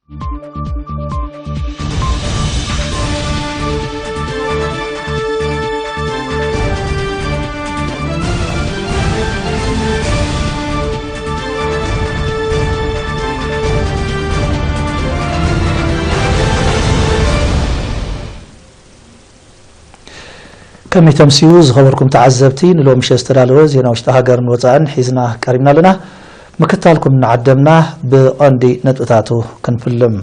ከመይ ተምስዩ ዝኸበርኩም ተዓዘብቲ፣ ንሎሚ ምሸት ዝተዳለወ ዜና ውሽጢ ሃገርን ወጻእን ሒዝና ቀሪብና ኣለና። ምክታልኩም እናዓደምና ብቐንዲ ነጥብታቱ ክንፍልም።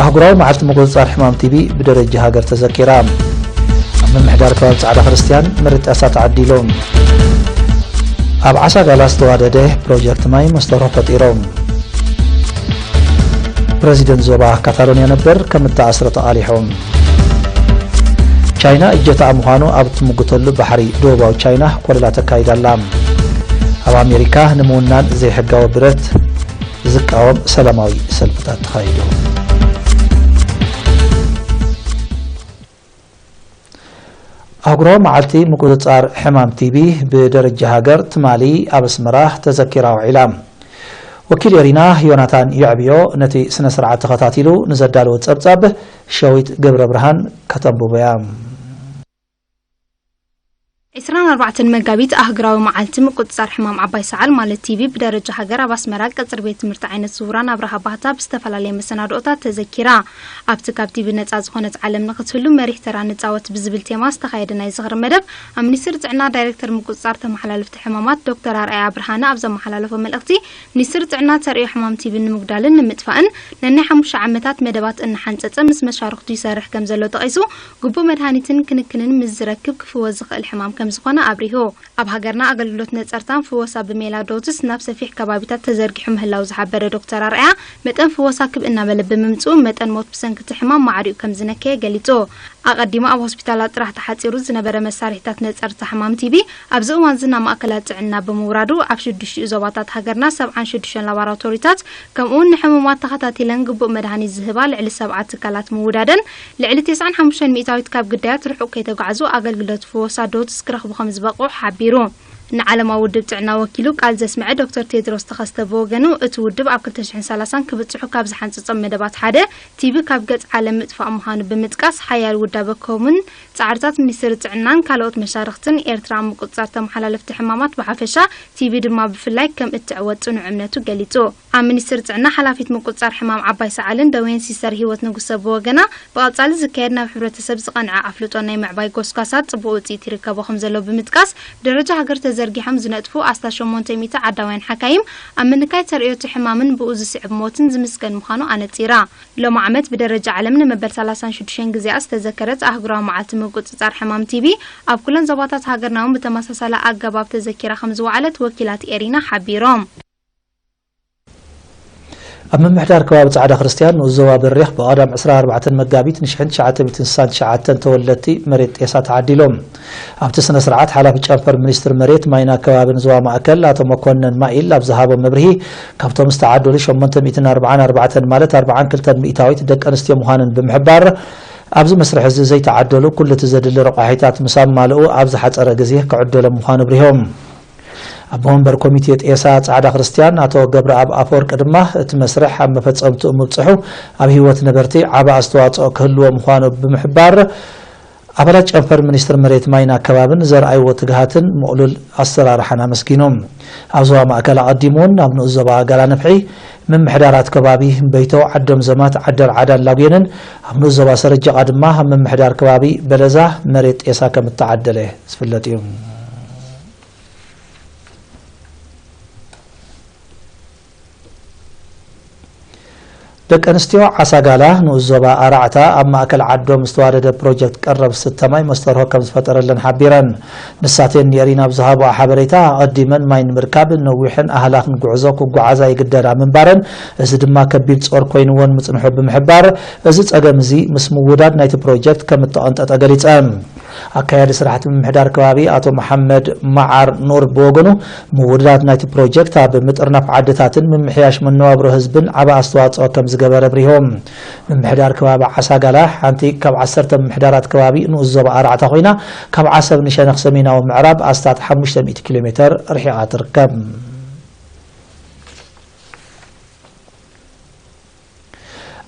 ኣህጉራዊ መዓልቲ ምቁጽጻር ሕማም ቲቢ ብደረጃ ሃገር ተዘኪራ። ኣብ ምምሕዳር ከባቢ ጻዕዳ ክርስቲያን መርጣሳ ተዓዲሉ። ኣብ ዓሳ ጋላ ዝተዋደደ ፕሮጀክት ማይ መስተርሆ ፈጢሮም። ፕረዚደንት ዞባ ካታሎንያ ነበር ከም እተኣስረ ተቓሊሑ። ቻይና እጀታኣ ምዃኑ ኣብ እትምጉተሉ ባሕሪ ደቡባዊ ቻይና ኮለላ ተካይዳ ኣላ። ኣብ ኣሜሪካ ንምውናን ዘይሕጋዊ ብረት ዝቃወም ሰላማዊ ሰልፍታት ተኻይዱ። ኣህጉራዊ መዓልቲ ምቁጽጻር ሕማም ቲቢ ብደረጃ ሃገር ትማሊ ኣብ ኣስመራ ተዘኪራ ውዒላ። ወኪል ኤሪና ዮናታን የዕብዮ ነቲ ስነ ስርዓት ተኸታቲሉ ንዘዳለወ ጸብጻብ ሸዊት ገብረ ብርሃን ከተንብቦ እያ። ዕስራን ኣርባዕተን መጋቢት ኣህጉራዊ መዓልቲ ምቁጽጻር ሕማም ዓባይ ሰዓል ማለት ቲቢ ብደረጃ ሃገር ኣብ ኣስመራ ቀጽሪ ቤት ትምህርቲ ዓይነት ስውራን ኣብርሃ ባህታ ብዝተፈላለየ መሰናድኦታት ተዘኪራ። ኣብቲ ካብ ቲቢ ነጻ ዝኾነት ዓለም ንኽትህሉ መሪሕ ተራ ንጻወት ብዝብል ቴማ ዝተኻየደ ናይ ዝኽሪ መደብ ኣብ ሚኒስቴር ጥዕና ዳይሬክተር ምቁጽጻር ተመሓላለፍቲ ሕማማት ዶክተር ኣርኣያ ብርሃነ ኣብ ዘመሓላለፎ መልእኽቲ፣ ሚኒስቴር ጥዕና ተርእዮ ሕማም ቲቢ ንምጉዳልን ንምጥፋእን ነናይ ሓሙሽተ ዓመታት መደባት እናሓንጸጸ ምስ መሻርኽቱ ይሰርሕ ከም ዘሎ ጠቒሱ፣ ግቡእ መድሃኒትን ክንክንን ምስ ዝረክብ ክፍወስ ዝኽእል ሕማም ከም ዝኾነ ኣብሪሁ። ኣብ ሃገርና ኣገልግሎት ነጸርታን ፍወሳ ብሜላ ዶትስ ናብ ሰፊሕ ከባቢታት ተዘርጊሑ ምህላው ዝሓበረ ዶክተር ኣርኣያ፣ መጠን ፍወሳ ክብ እናበለ ብምምጽኡ መጠን ሞት ብሰንኪ እቲ ሕማም ማዕሪኡ ከም ዝነከየ ገሊጹ። ኣቐዲሙ ኣብ ሆስፒታላት ጥራሕ ተሓጺሩ ዝነበረ መሳርሒታት ነጸርታ ሕማም ቲቢ ኣብዚ እዋን እዚ ናብ ማእከላት ጥዕና ብምውራዱ ኣብ ሽዱሽቲኡ ዞባታት ሃገርና ሰብዓን ሽዱሽተን ላቦራቶሪታት ከምኡውን ንሕሙማት ተኸታቲለን ግቡእ መድሃኒት ዝህባ ልዕሊ ሰብዓ ትካላት ምውዳደን ልዕሊ ተስዓን ሓሙሽተን ሚእታዊት ካብ ግዳያት ርሑቕ ከይተጓዕዙ ኣገልግሎት ፍወሳ ዶትስ ክረኽቡ ከም ዝበቕዑ ሓቢሩ። ንዓለማዊ ውድብ ጥዕና ወኪሉ ቃል ዘስምዐ ዶክተር ቴድሮስ ተኸስተ ብወገኑ፣ እቲ ውድብ ኣብ ክልተ ሽሕን ሰላሳን ክብጽሑ ካብ ዝሓንጸጾም መደባት ሓደ ቲቢ ካብ ገጽ ዓለም ምጥፋእ ምዃኑ ብምጥቃስ፣ ሓያል ውዳበ ከምኡን ጻዕርታት ሚኒስትሪ ጥዕናን ካልኦት መሻርኽትን ኤርትራ ኣብ ምቁጽጻር ተመሓላለፍቲ ሕማማት ብሓፈሻ፣ ቲቢ ድማ ብፍላይ ከም እትዕወት ጽኑዕ እምነቱ ገሊጹ። ኣብ ሚኒስቴር ጥዕና ሓላፊት ምቁጽጻር ሕማም ዓባይ ሰዓልን ደዌን ሲስተር ህይወት ንጉሰ ብወገና፣ ብቐጻሊ ዝካየድ ናብ ሕብረተሰብ ዝቐንዐ ኣፍልጦ ናይ ምዕባይ ጎስጓሳት ጽቡቕ ውጽኢት ይርከቦ ከም ዘሎ ብምጥቃስ፣ ብደረጃ ሃገር ተዘርጊሖም ዝነጥፉ ኣስታት ሸሞንተ ሚእቲ ዓዳውያን ሓካይም ኣብ ምንካይ ተርእዮቲ ሕማምን ብኡ ዝስዕብ ሞትን ዝምስገን ምዃኑ ኣነጺራ። ሎም ዓመት ብደረጃ ዓለም ንመበል ሰላሳን ሽዱሽተን ግዜኣ ዝተዘከረት ኣህጉራዊ መዓልቲ ምቁጽጻር ሕማም ቲቢ፣ ኣብ ኩለን ዞባታት ሃገርና እውን ብተመሳሳሊ ኣገባብ ተዘኪራ ከም ዝወዓለት ወኪላት ኤሪና ሓቢሮም። ኣብ ምምሕዳር ከባቢ ጻዕዳ ክርስቲያን ንኡስ ዞባ በሪኽ ብቐዳም ዕስራን ኣርባዕተን መጋቢት ንሽሕን ትሽዓተ ሚእትን ስሳን ትሽዓተን ተወለድቲ መሬት ጤሳ ተዓዲሎም። ኣብቲ ስነ ስርዓት ሓላፊ ጨንፈር ሚኒስትሪ መሬት ማይን ኣከባብን ዞባ ማእከል ኣቶ መኮነን ማኢል ኣብ ዝሃቦ መብርሂ፣ ካብቶም ዝተዓደሉ ሸሞንተ ሚእትን ኣርባዓን ኣርባዕተን ማለት ኣርባዓን ክልተን ሚእታዊት ደቂ ኣንስትዮ ምዃነን ብምሕባር፣ ኣብዚ መስርሕ እዚ ዘይተዓደሉ ኩሉ እቲ ዘድሊ ረቋሒታት ምስ ኣማልኡ ኣብ ዝሓጸረ ግዜ ክዕደሎም ምዃኑ ኣብሪሆም። ኣቦ መንበር ኮሚቴ ጤሳ ጻዕዳ ክርስቲያን ኣቶ ገብረኣብ ኣፈወርቂ ድማ፣ እቲ መስርሕ ኣብ መፈጸምትኡ ምብጽሑ ኣብ ህይወት ነበርቲ ዓቢ ኣስተዋጽኦ ክህልዎ ምዃኑ ብምሕባር፣ ኣባላት ጨንፈር ሚኒስትሪ መሬት ማይን ኣከባብን ዘርኣይዎ ትግሃትን ምቕሉል ኣሰራርሓን ኣመስጊኖም። ኣብ ዞባ ማእከል ኣቐዲሙ እውን ኣብ ንኡስ ዞባ ጋላ ነፍሒ ምምሕዳራት ከባቢ በይቶ፣ ዓዶም ዘማት፣ ዓደር ዓዳን ላጉየንን ኣብ ንኡስ ዞባ ሰረጀቓ ድማ ኣብ ምምሕዳር ከባቢ በለዛ መሬት ጤሳ ከም እተዓደለ ዝፍለጥ እዩ። ደቂ ኣንስትዮ ዓሳጋላ ንኡስ ዞባ ኣራዕታ ኣብ ማእከል ዓዶም ዝተዋደደ ፕሮጀክት ቀረብ ዝስተ ማይ መስተርሆ ከም ዝፈጠረለን ሓቢረን። ንሳተን ንኤሪና ኣብ ዝሃብኦ ሓበሬታ፣ ኣቐዲመን ማይ ንምርካብ ነዊሕን ኣህላኽን ጉዕዞ ክጓዓዛ ይግደዳ ምንባረን፣ እዚ ድማ ከቢድ ጾር ኮይንወን ምጽንሑ ብምሕባር፣ እዚ ጸገም እዚ ምስ ምውዳድ ናይቲ ፕሮጀክት ከም እተቐንጠጠ ገሊጸን። ኣካያዲ ስራሕቲ ምምሕዳር ከባቢ ኣቶ መሓመድ መዓር ኑር ብወገኑ፣ ምውድዳት ናይቲ ፕሮጀክት ኣብ ምጥርናፍ ዓድታትን ምምሕያሽ መነባብሮ ህዝብን ዓቢ ኣስተዋጽኦ ከም ዝገበረ ኣብሪሆም። ምምሕዳር ከባቢ ዓሳጋላ ሓንቲ ካብ ዓሰርተ ምምሕዳራት ከባቢ ንኡስ ዞባ ኣርባዕተ ኮይና፣ ካብ ዓሰብ ንሸነኽ ሰሜናዊ ምዕራብ ኣስታት ሓሙሽተ ሚእቲ ኪሎ ሜተር ርሒቓ ትርከብ።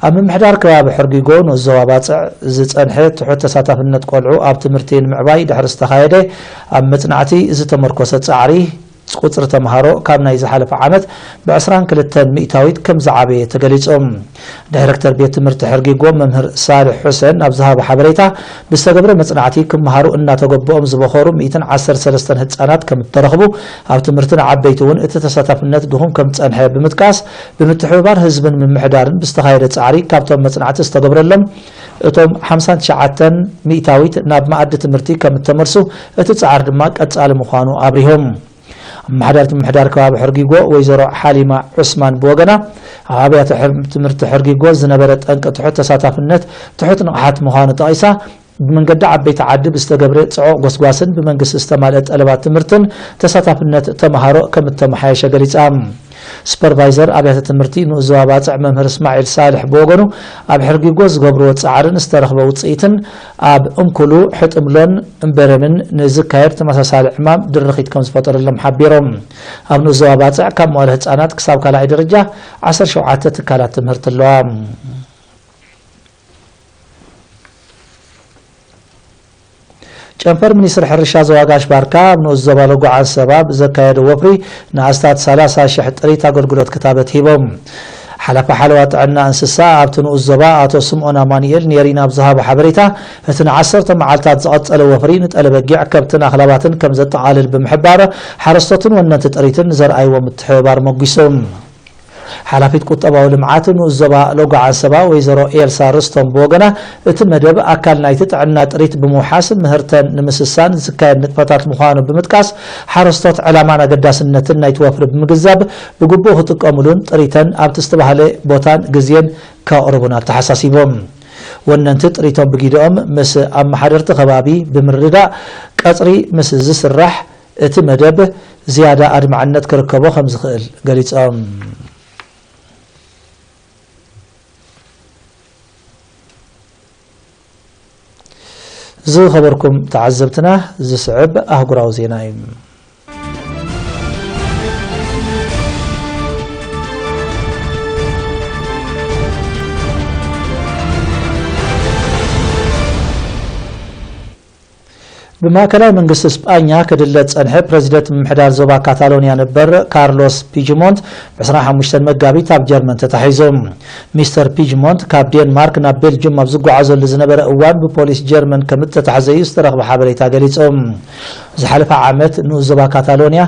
ኣብ ምምሕዳር ከባቢ ሕርጊጎ ንኡስ ዞባ ባጽዕ ዝጸንሐ ትሑት ተሳታፍነት ቆልዑ ኣብ ትምህርቲ ንምዕባይ ድሕሪ ዝተኻየደ ኣብ መጽናዕቲ ዝተመርኮሰ ጻዕሪ፣ ቁጽሪ ተምሃሮ ካብ ናይ ዝሓለፈ ዓመት ብ ዕስራን ክልተን ሚእታዊት ከም ዝዓበየ ተገሊጹ። ዳይረክተር ቤት ትምህርቲ ሕርጊጎ መምህር ሳልሕ ሑሰን ኣብ ዝሃቦ ሓበሬታ፣ ብዝተገብረ መጽናዕቲ ክምሃሩ እናተገበኦም ዝበኸሩ ሚእትን ዓሰርተ ሰለስተን ህጻናት ከም እተረኽቡ፣ ኣብ ትምህርቲ ንዓበይቲ እውን እቲ ተሳታፍነት ድኹም ከም ዝጸንሐ ብምጥቃስ፣ ብምትሕብባር ህዝብን ምምሕዳርን ብዝተኻየደ ጻዕሪ ካብቶም መጽናዕቲ ዝተገብረሎም እቶም ሓምሳን ትሽዓተን ሚእታዊት ናብ መኣዲ ትምህርቲ ከም እተመልሱ፣ እቲ ጻዕሪ ድማ ቀጻሊ ምዃኑ ኣብሪሆም። ኣመሓዳሪት ምምሕዳር ከባቢ ሕርጊጎ ወይዘሮ ሓሊማ ዑስማን ብወገና፣ ኣብ ኣብያተ ሕር-፣ ትምህርቲ ሕርጊጎ ዝነበረ ጠንቂ ትሑት ተሳታፍነት ትሑት ንቕሓት ምዃኑ ጠቒሳ፣ ብመንገዲ ዓበይቲ ዓዲ ብዝተገብረ ጽዑቕ ጎስጓስን ብመንግስቲ ዝተማልአ ጠለባት ትምህርትን ተሳታፍነት ተምሃሮ ከም እተመሓየሸ ገሊጻ። ሱፐርቫይዘር ኣብያተ ትምህርቲ ንኡስ ዞባ ባጽዕ መምህር እስማዒል ሳልሕ ብወገኑ፣ ኣብ ሕርጊጎ ዝገብርዎ ጻዕርን ዝተረኽበ ውጽኢትን ኣብ እንኩሉ፣ ሕጥምሎን እምበረምን ንዝካየድ ተመሳሳሊ ዕማም ድርኺት ከም ዝፈጠረሎም ሓቢሮም። ኣብ ንኡስ ዞባ ባጽዕ ካብ መዋለ ህጻናት ክሳብ ካልኣይ ደረጃ ዓሰርተ ሸውዓተ ትካላት ትምህርቲ ኣለዋ። ጨንፈር ሚኒስትሪ ሕርሻ ዞባ ጋሽ ባርካ ኣብ ንኡስ ዞባ ሎጎ ዓንሰባ ብዘካየዶ ወፍሪ ንኣስታት ሰላሳ ሽሕ ጥሪት ኣገልግሎት ክታበት ሂቦም። ሓላፊ ሓለዋ ጥዕና እንስሳ ኣብቲ ንኡስ ዞባ ኣቶ ስምኦን ኣማኑኤል ኔሪና ኣብ ዝሃቦ ሓበሬታ፣ እቲ ንዓሰርተ መዓልታት ዝቐጸለ ወፍሪ ንጠለ በጊዕ፣ ከብትን ኣኽላባትን ከም ዘጠቓልል ብምሕባር፣ ሓረስቶትን ወነንቲ ጥሪትን ንዘርኣይዎ ምትሕብባር ሞጒሶም። ሓላፊት ቁጠባዊ ልምዓት ንኡስ ዞባ ሎጎ ዓንሰባ ወይዘሮ ኤልሳ ርስቶም ብወገና፣ እቲ መደብ ኣካል ናይቲ ጥዕና ጥሪት ብምውሓስ ምህርተን ንምስሳን ዝካየድ ንጥፈታት ምዃኑ ብምጥቃስ፣ ሓረስቶት ዕላማን ኣገዳስነትን ናይቲ ወፍሪ ብምግንዛብ ብግቡእ ክጥቀሙሉን ጥሪተን ኣብቲ ዝተባህለ ቦታን ግዜን ከቕርቡን ኣተሓሳሲቦም። ወነንቲ ጥሪቶም ብጊደኦም ምስ ኣመሓደርቲ ከባቢ ብምርድዳእ ቀጽሪ ምስ ዝስራሕ እቲ መደብ ዝያዳ ኣድማዕነት ክርከቦ ከም ዝኽእል ገሊጾም። ዝኸበርኩም ተዓዘብትና፣ ዝስዕብ ኣህጉራዊ ዜና እዩ። ብማእከላይ መንግስቲ ስጳኛ ክድለ ዝጸንሐ ፕረዚደንት ምምሕዳር ዞባ ካታሎንያ ነበር ካርሎስ ፒጅሞንት ብ ዕስራን ሓሙሽተን መጋቢት ኣብ ጀርመን ተታሒዙ። ሚስተር ፒጅሞንት ካብ ዴንማርክ ናብ ቤልጅም ኣብ ዝጓዓዘሉ ዝነበረ እዋን ብፖሊስ ጀርመን ከም እተታሕዘ እዩ ዝተረኽበ ሓበሬታ ገሊጹ። ዝሓለፈ ዓመት ንኡስ ዞባ ካታሎንያ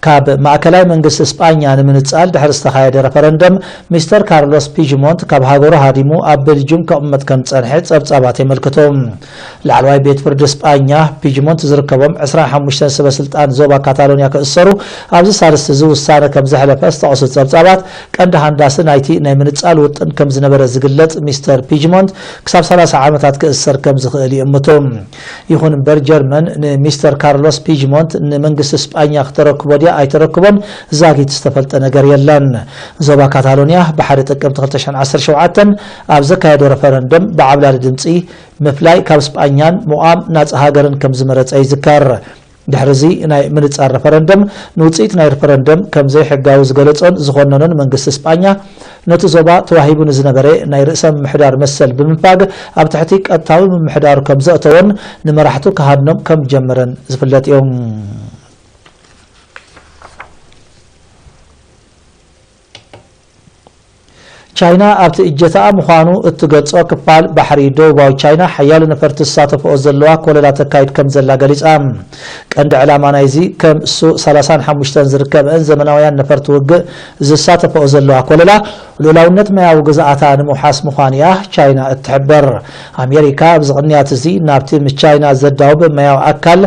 ካብ ማእከላይ መንግስቲ ስጳኛ ንምንጻል ድሕሪ ዝተኻየደ ረፈረንደም፣ ሚስተር ካርሎስ ፒጅሞንት ካብ ሃገሩ ሃዲሙ ኣብ ቤልጅም ክቕመጥ ከም ዝጸንሐ ጸብጻባት የመልክቱ። ላዕለዋይ ቤት ፍርዲ ስጳኛ፣ ፒጅሞንት ዝርከቦም ዕስራን ሓሙሽተን ሰበ ስልጣን ዞባ ካታሎንያ ክእሰሩ ኣብዚ ሳልስቲ እዚ ውሳነ ከም ዘሕለፈ ዝጠቐሱ ጸብጻባት፣ ቀንዲ ሃንዳሲ ናይቲ ናይ ምንጻል ውጥን ከም ዝነበረ ዝግለጽ ሚስተር ፒጅሞንት፣ ክሳብ ሰላሳ ዓመታት ክእሰር ከም ዝኽእል ይእምቱ። ይኹን እምበር፣ ጀርመን ንሚስተር ካርሎስ ፒጅሞንት ንመንግስቲ ስጳኛ ክተረክቦ ድያ ኣይተረክቦን ዛጊት ዝተፈልጠ ነገር የለን። ዞባ ካታሎንያ ብሓደ ጥቅምቲ ክልተ ሽሕን ዓሰርተ ሸውዓተን ኣብ ዘካየዶ ረፈረንደም ብዓብላሊ ድምጺ ምፍላይ ካብ ስጳኛን ምቋም ናጻ ሃገርን ከም ዝመረጸ ይዝከር። ድሕሪ እዚ ናይ ምንጻር ረፈረንደም፣ ንውጽኢት ናይ ረፈረንደም ከም ዘይሕጋዊ ዝገለጾን ዝኾነኖን መንግስቲ ስጳኛ፣ ነቲ ዞባ ተዋሂቡ ንዝነበረ ናይ ርእሰ ምምሕዳር መሰል ብምንፋግ፣ ኣብ ትሕቲ ቀጥታዊ ምምሕዳሩ ከም ዘእተዎን ንመራሕቱ ክሃድኖም ከም ዝጀመረን ዝፍለጥ እዩ። ቻይና ኣብቲ እጀታኣ ምዃኑ እትገልጾ ክፋል ባሕሪ ደቡባዊ ቻይና ሓያሎ ነፈርቲ ዝሳተፍኦ ዘለዋ ኮለላ ተካይድ ከም ዘላ ገሊጻ። ቀንዲ ዕላማ ናይዚ ከም ሱ ሰላሳን ሓሙሽተን ዝርከበአን ዘመናውያን ነፈርቲ ውግእ ዝሳተፍኦ ዘለዋ ኮለላ፣ ሉዓላውነት ማያዊ ግዝኣታ ንምውሓስ ምዃኑ እያ ቻይና እትሕብር። ኣሜሪካ ኣብዚ ቅንያት እዚ ናብቲ ምስ ቻይና ዘዳውብ ማያዊ ኣካል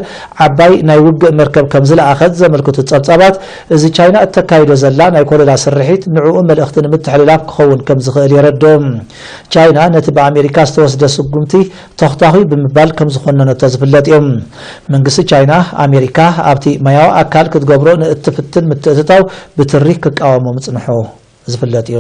ዓባይ ናይ ውግእ መርከብ ከም ዝለኣኸት ዘመልክቱ ጸብጻባት፣ እዚ ቻይና እተካይዶ ዘላ ናይ ኮለላ ስርሒት ንዕኡ መልእኽቲ ንምትሕልላፍ ክኸውን ከም ዝኽእል የረድኡ። ቻይና ነቲ ብኣሜሪካ ዝተወስደ ስጉምቲ ተኽታኺ ብምባል ከም ዝኾነነቶ ዝፍለጥ እዩ። መንግስቲ ቻይና፣ ኣሜሪካ ኣብቲ ማያዊ ኣካል ክትገብሮ ንእትፍትን ምትእትታው ብትሪ ክቃወሞ ምጽንሑ ዝፍለጥ እዩ።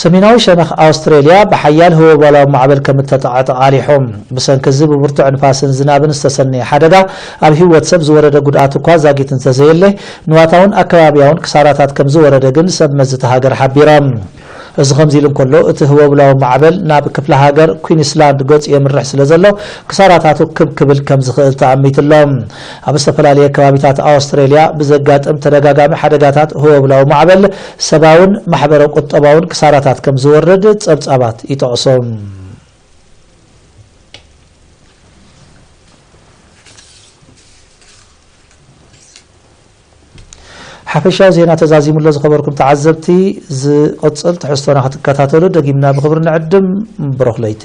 ሰሜናዊ ሸነኽ ኣውስትሬልያ ብሓያል ህወባላዊ ማዕበል ከም እተጣዕጠ ኣሊሑ። ብሰንኪ እዚ ብብርቱዕ ንፋስን ዝናብን ዝተሰነየ ሓደጋ ኣብ ህይወት ሰብ ዝወረደ ጉድኣት እኳ ዛጊት እንተዘየለ፣ ንዋታውን ኣከባቢያውን ክሳራታት ከም ዝወረደ ግን ሰብ መዚ እታ ሃገር ሓቢሮም። እዚ ከምዚ ኢሉ እንከሎ፣ እቲ ህወብላዊ ማዕበል ናብ ክፍለ ሃገር ኩዊንስላንድ ገጹ የምርሕ ስለ ዘሎ፣ ክሳራታቱ ክብ ክብል ከም ዝኽእል ተኣሚቱ ኣሎ። ኣብ ዝተፈላለየ ከባቢታት ኣውስትሬልያ ብዘጋጥም ተደጋጋሚ ሓደጋታት ህወብላዊ ማዕበል፣ ሰብኣውን ማሕበረ ቁጠባውን ክሳራታት ከም ዝወርድ ጸብጻባት ይጠቕሱ። ሓፈሻዊ ዜና ተዛዚሙ ኣሎ። ዝኸበርኩም ተዓዘብቲ፣ ዝቕጽል ትሕዝቶና ክትከታተሉ ደጊምና ብኽብሪ ንዕድም። ብሩኽ ለይቲ።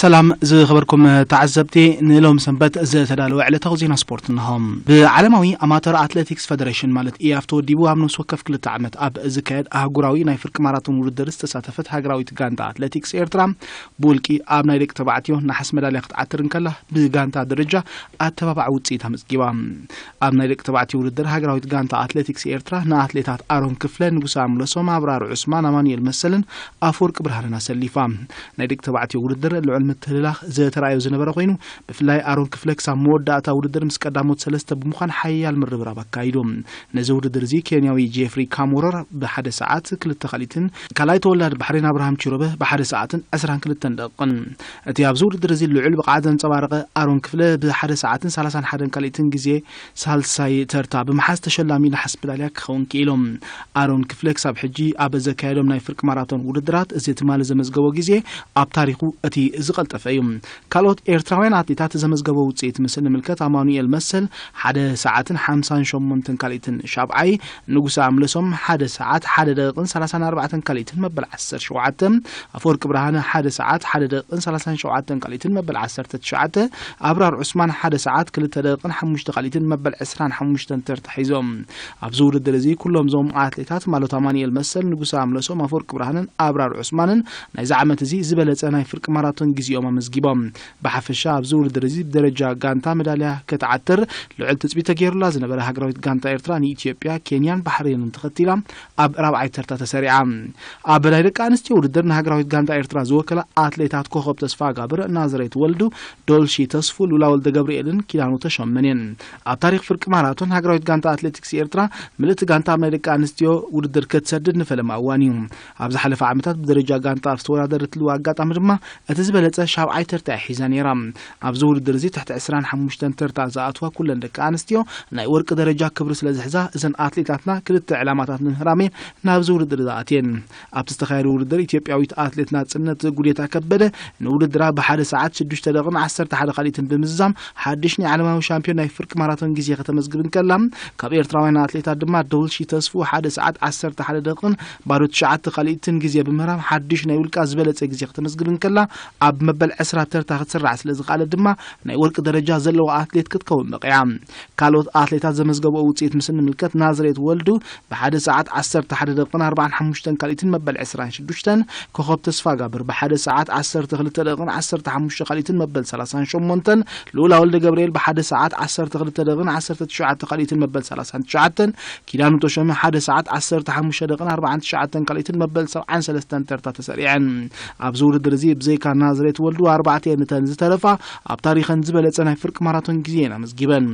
ሰላም ዝኸበርኩም ተዓዘብቲ፣ ንሎም ሰንበት ዝተዳለወ ዕለታዊ ዜና ስፖርት እንሆ። ብዓለማዊ ኣማተር ኣትሌቲክስ ፈደሬሽን ማለት ኢያፍ ተወዲቡ ኣብ ነፍሲ ወከፍ ክልተ ዓመት ኣብ ዝካየድ ኣህጉራዊ ናይ ፍርቂ ማራቶን ውድድር ዝተሳተፈት ሃገራዊት ጋንታ ኣትሌቲክስ ኤርትራ ብውልቂ ኣብ ናይ ደቂ ተባዕትዮ ነሓስ መዳልያ ክትዓትር እንከላ፣ ብጋንታ ደረጃ ኣተባባዒ ውጽኢት ኣመዝጊባ። ኣብ ናይ ደቂ ተባዕትዮ ውድድር ሃገራዊት ጋንታ ኣትሌቲክስ ኤርትራ ንኣትሌታት ኣሮን ክፍለ፣ ንጉሳ ኣምለሶም፣ ኣብራር ዑስማን፣ ኣማኑኤል መሰልን ኣፈወርቂ ብርሃንን ኣሰሊፋ። ናይ ደቂ ተባዕትዮ ውድድር ልዑል ምትህልላኽ ዝተራእዮ ዝነበረ ኮይኑ፣ ብፍላይ ኣሮን ክፍለ ክሳብ መወዳእታ ውድድር ምስ ቀዳሞት ሰለስተ ብምዃን ሓያል ምርብራብ ኣካይዱ። ነዚ ውድድር እዚ ኬንያዊ ጄፍሪ ካሞረር ብሓደ ሰዓት ክልተ ካልኢትን ካልኣይ ተወላዲ ባሕሬን ኣብርሃም ቺሮበ ብሓደ ሰዓትን ዕስራን ክልተን ደቂቕን። እቲ ኣብዚ ውድድር እዚ ልዑል ብቕዓት ዘንጸባረቐ ኣሮን ክፍለ ብሓደ ሰዓትን ሰላሳን ሓደን ካልኢትን ግዜ ሳልሳይ ተርታ ብምሓዝ ተሸላሚ ነሓስ መዳልያ ክኸውን ክኢሉ። ኣሮን ክፍለ ክሳብ ሕጂ ኣብ ዘካየዶም ናይ ፍርቂ ማራቶን ውድድራት እዚ ትማሊ ዘመዝገቦ ግዜ ኣብ ታሪኹ እቲ ዝቐልጠፈ እዩ። ካልኦት ኤርትራውያን ኣትሌታት ዘመዝገቦ ውጽኢት ምስ እንምልከት፣ ኣማኑኤል መሰል ሓደ ሰዓትን ሓምሳን ሸሞንተን ካልኢትን ሻብዓይ፣ ንጉሰ ኣምለሶም ሓደ ሰዓት ሓደ ደቂቕን ሰላሳን ኣርባዕተን ካልኢትን መበል ዓሰርተ ሸውዓተ፣ ኣፈወርቂ ብርሃነ ሓደ ሰዓት ሓደ ደቂቕን ሰላሳን ሸውዓተን ካልኢትን መበል ዓሰርተ ትሽዓተ፣ ኣብራር ዑስማን ሓደ ሰዓት ክልተ ደቂቕን ሓሙሽተ ካልኢትን መበል ዕስራን ሓሙሽተን ተርታ ሒዞም። ኣብዚ ውድድር እዚ ኩሎም እዞም ኣትሌታት ማለት ኣማኑኤል መሰል፣ ንጉሰ ኣምለሶም፣ ኣፈወርቂ ብርሃነን ኣብራር ዑስማንን ናይዚ ዓመት እዚ ዝበለጸ ናይ ፍርቂ ማራቶን ግዜኦም ኣመዝጊቦም። ብሓፈሻ ኣብዚ ውድድር እዚ ብደረጃ ጋንታ መዳልያ ክትዓትር ልዑል ትጽቢት ተገይሩላ ዝነበረ ሃገራዊት ጋንታ ኤርትራ ንኢትዮጵያ፣ ኬንያን ባሕሬንን ተኸቲላ ኣብ ራብዓይ ተርታ ተሰሪዓ። ኣብ ናይ ደቂ ኣንስትዮ ውድድር ንሃገራዊት ጋንታ ኤርትራ ዝወከላ ኣትሌታት ኮኸብ ተስፋ ጋብር፣ ናዝሬት ወልዱ፣ ዶልሺ ተስፉ፣ ሉላ ወልደ ገብርኤልን ኪዳኑ ተሾመን እየን። ኣብ ታሪኽ ፍርቂ ማራቶን ሃገራዊት ጋንታ ኣትሌቲክስ ኤርትራ ምልእቲ ጋንታ ኣብ ናይ ደቂ ኣንስትዮ ውድድር ክትሰድድ ንፈለማ እዋን እዩ። ኣብ ዝሓለፈ ዓመታት ብደረጃ ጋንታ ኣብ ዝተወዳደረትሉ ኣጋጣሚ ድማ እቲ ዝበለጸ ሻብዓይ ተርታ እያ ሒዛ ነይራ። ኣብዚ ውድድር እዚ ትሕቲ ዕስራን ሓሙሽተን ተርታ ዝኣትዋ ኩለን ደቂ ኣንስትዮ ናይ ወርቂ ደረጃ ክብሪ ስለ ዝሕዛ፣ እዘን ኣትሌታትና ክልተ ዕላማታት ንምህራም እየን ናብዚ ውድድር ዝኣትየን። ኣብቲ ዝተኻየደ ውድድር ኢትዮጵያዊት ኣትሌት ናጽነት ጉዴታ ከበደ ንውድድራ ብሓደ ሰዓት ሽዱሽተ ደቂቕን ዓሰርተ ሓደ ካልኢትን ብምዝዛም ሓድሽ ናይ ዓለማዊ ሻምፒዮን ናይ ፍርቂ ማራቶን ግዜ ከተመዝግብ እንከላ፣ ካብ ኤርትራውያን ኣትሌታት ድማ ደውልሺ ተስፉ ሓደ ሰዓት ዓሰርተ ሓደ ደቂቕን ባዶ ትሽዓተ ካልኢትን ግዜ ብምህራም ሓድሽ ናይ ውልቃ ዝበለጸ ግዜ ከተመዝግብ እንከላ፣ ኣብ መበል ዕስራ ተርታ ክትስራዕ ስለ ዝኸኣለት ድማ ናይ ወርቂ ደረጃ ዘለዋ ኣትሌት ክትከውን በቒዓ። ካልኦት ኣትሌታት ዘመዝገብኦ ውጽኢት ምስ እንምልከት፣ ናዝሬት ወልዱ ብሓደ ሰዓት ዓሰርተ ሓደ ደቂቕን ኣርባዓን ሓሙሽተን ካልኢትን መበል ዕስራን ሽዱሽተን፣ ኮኸብ ተስፋ ጋብር ብሓደ ሰዓት ዓሰርተ ክልተ ደቂቕን ዓሰርተ ሓሙሽተ ካልኢትን መበል ሰላሳን ሸሞንተን፣ ልኡላ ወልደ ገብርኤል ብሓደ ሰዓት ዓሰርተ ክልተ ደቂቕን ዓሰርተ ትሽዓተ ካልኢትን መበል ሰላሳን ትሽዓተን፣ ኪዳኑ ተሾመ ሓደ ሰዓት ዓሰርተ ሓሙሽተ ደቂቕን ኣርባዓን ትሽዓተን ካልኢትን መበል ሰብዓን ሰለስተን ተርታ ተሰሪዐን። ኣብዚ ውድድር እዚ ብዘይካ ናዝሬት ተወልዱ ኣርባዕተ እየን እተን ዝተረፋ ኣብ ታሪኸን ዝበለጸ ናይ ፍርቂ ማራቶን ግዜ እየን ኣመዝጊበን።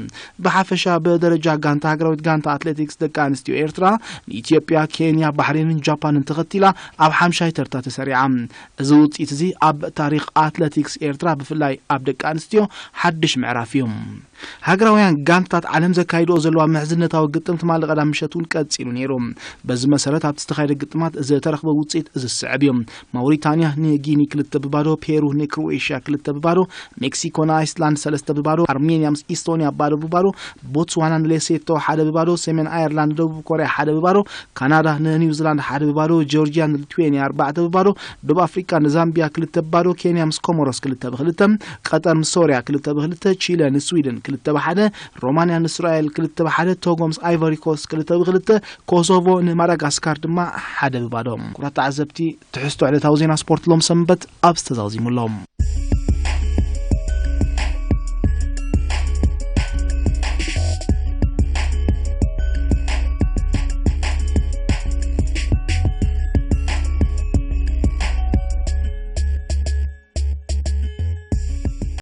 ብሓፈሻ ብደረጃ ጋንታ ሃገራዊት ጋንታ ኣትሌቲክስ ደቂ ኣንስትዮ ኤርትራ ንኢትዮጵያ፣ ኬንያ፣ ባሕሬንን ጃፓንን ተኸቲላ ኣብ ሓምሻይ ተርታ ተሰሪዓ። እዚ ውጽኢት እዚ ኣብ ታሪኽ ኣትሌቲክስ ኤርትራ ብፍላይ ኣብ ደቂ ኣንስትዮ ሓድሽ ምዕራፍ እዩ። ሃገራውያን ጋንታት ዓለም ዘካይድኦ ዘለዋ ምሕዝነታዊ ግጥም ትማሊ ቀዳም ምሸት እውን ቀጺሉ ነይሩ። በዚ መሰረት ኣብቲ ዝተኻየደ ግጥማት ዝተረኽበ ውጽኢት እዚ ዝስዕብ እዩ። ማውሪታንያ ንጊኒ ክልተ ብባዶ፣ ፔሩ ንክሮኤሽያ ክልተ ብባዶ፣ ሜክሲኮ ንኣይስላንድ ሰለስተ ብባዶ፣ ኣርሜንያ ምስ ኢስቶንያ ባዶ ብባዶ፣ ቦትስዋና ንሌሴቶ ሓደ ብባዶ፣ ሰሜን ኣየርላንድ ደቡብ ኮርያ ሓደ ብባዶ፣ ካናዳ ንኒውዚላንድ ሓደ ብባዶ፣ ጆርጂያ ንሊትዌንያ ኣርባዕተ ብባዶ፣ ደቡብ ኣፍሪቃ ንዛምቢያ ክልተ ብባዶ፣ ኬንያ ምስ ኮሞሮስ ክልተ ብክልተ፣ ቀጠር ምስ ሶርያ ክልተ ብክልተ፣ ቺለ ንስዊድን ክልተ ብሓደ፣ ሮማንያ ንእስራኤል ክልተ ብሓደ፣ ቶጎ ምስ ኣይቨሪ ኮስት ክልተ ብክልተ፣ ኮሶቮ ንማዳጋስካር ድማ ሓደ ብባዶ። ክቡራት ተዓዘብቲ፣ ትሕዝቶ ዕለታዊ ዜና ስፖርት ሎም ሰንበት ኣብዚ ተዛዚሙ ኣሎ።